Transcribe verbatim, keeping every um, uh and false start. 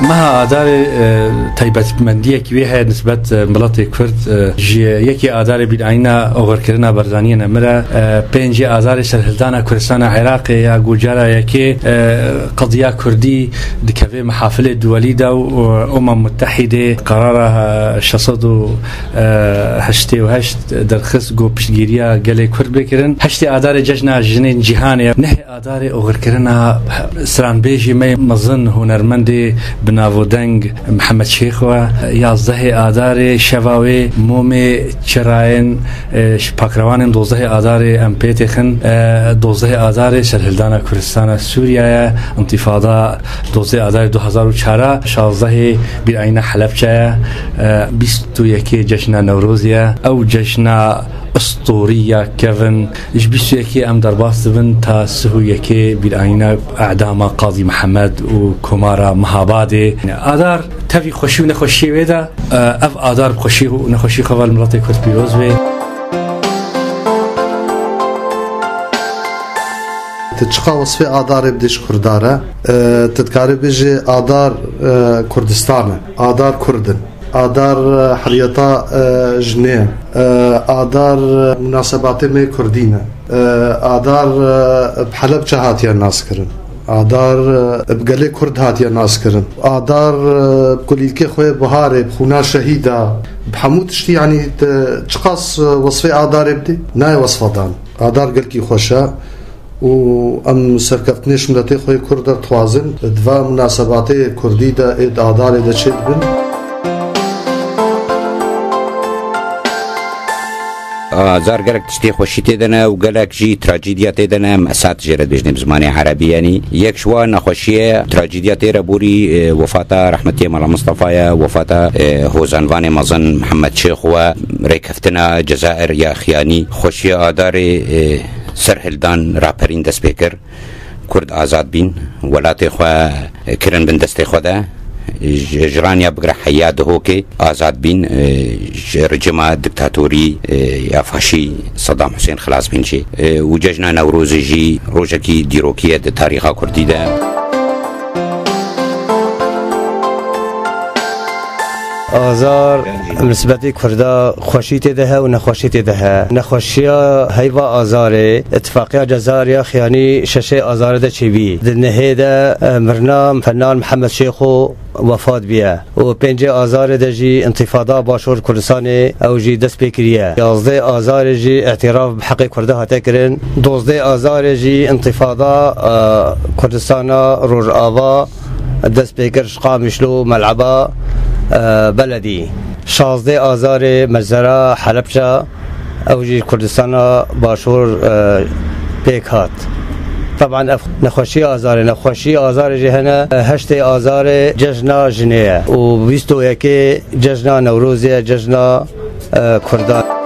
Meha Adarê, e, taybetmendiyekî wê heye nisbet, e, miletê Kurd, e, ji yekê Adarê bînayîna oxirkirina Barzaniyê nemire, e, pêncê Adarê serhildana Kurdistana Iraqê ya ku cara yekê, e, qediya Kurdî dikeve mehafilê duwelî de û, e, Umem Mutehîdê qerara, e, şeş sed û heştê û heşt derxist ku piştgiriya gelê Kurd bê kirin. Heştê Adarê cejna jinên cîhanê ye. Nehê Adarê oxirkirina stranbêjê me mezin, hunermendê bi nav û deng Mihemed Şêxo ye. Yazdehê Adarê şeva wê momê çirayên, e, ji pakrewanên dozdehê Adarê em pê têxin. E, dozdehê Adarê serhildana Kurdistana Sûriye ye. Întîfada dozdehê Adarê du hezar û çar, şazdehê bîrayîna Helebçe ye. E, bîst û yekê cejna Newrozê ye. Ew cejna ustorî ya kevin. Ji bîst û yekê em derbas dibin ta sih û yekê bîrayîna edama Qazî Mihemed û Komara Mehabadê. Adar tevî xweşî û nexweşiyê wê de, e, ev Adar bi xweşî û nexweşî xwe ve li miletê Kurd pîroz bê. Tu çiqa wesfê Adarê bidî ji Kurda re? E, tu dikarî bêjî Adar, e, Kurdistan e. Adar Kurd in. Adar, e, heriyeta, e, jinê ye. E, Adar, e, munasebatê me Kurdî ne. E, Adar, e, bi Helebçe hatiye naskirin. Adar, e, bi gelê Kurd hatiye naskirin. Adar, e, bi kulîlkê xwe yê biharê, bi xûna şehîda, bi hemû tiştî, yanî te çiqas, e, wesfê Adarê bidî? Nayê wesfa dan. Adar gelkî xweş e. Û em serkeftinê ji miletê xwe yê Kurd re dixwazin, di va munasebatê yê Kurdî de ê di Adarê de çêdibin. Azar gelek tiştê xweşî tê de ne û gelek jî trajîdiya tê de ne, mesat jê re dibêjinê bi zimanê erebî, yanî yek ji wan nexweşiyê trajîdiya tê re borî, e, wefata rehmetiyê Mela Mistefa ye, wefata, e, hozanvanê mezin Mihemed Şêxo ye, rêkeftina Cezayir ya Xiyanî, xweşiya Adarê, e, serhildan raperîn dest pê kir. Kurd azad bîn, welatê xwe kirin bin destê xwe de. Ji hijraniya bigire heya Dihokê azad bîn, e, ji rejîma diktatorî, e, ya faşî Sedam Husên xilas bîn jî. E, û cejna Newrozê jî rojekî dîrokî ye di tarîxa Kurdî de. Azar, nisbetî Kurda xweşî tê de he û nexweşî tê de he. Nexweşiya heyva Azarê, îtifaqiya Cezayir ya Xiyanî şeşê Azarê de çêbî. Di nehê de, e, mirina fenan Mihemed Şêxo wefat bîye. Û pêncê Azarê de jî întîfada Başûr Kurdistanê ew jî dest pê kiriye. Yazdê Azarê jî îtîraf bi heqê Kurda hate kirin. Dozdê Azarê jî întîfada, e, Kurdistana Rojava dest pê kir ji Qamişlo Mel'eba, e, Beledî. Şazdê Azarê mezera Helebça, ew jî Kurdistana Başûr, e, pêk hat. Teban ev nexweşiya Azarê, nexweşiya Azarê jî hene, e, heştê Azarê cejna jinê ye û bîst û yekê cejna Newrozê ye, cejna, e, Kurdan.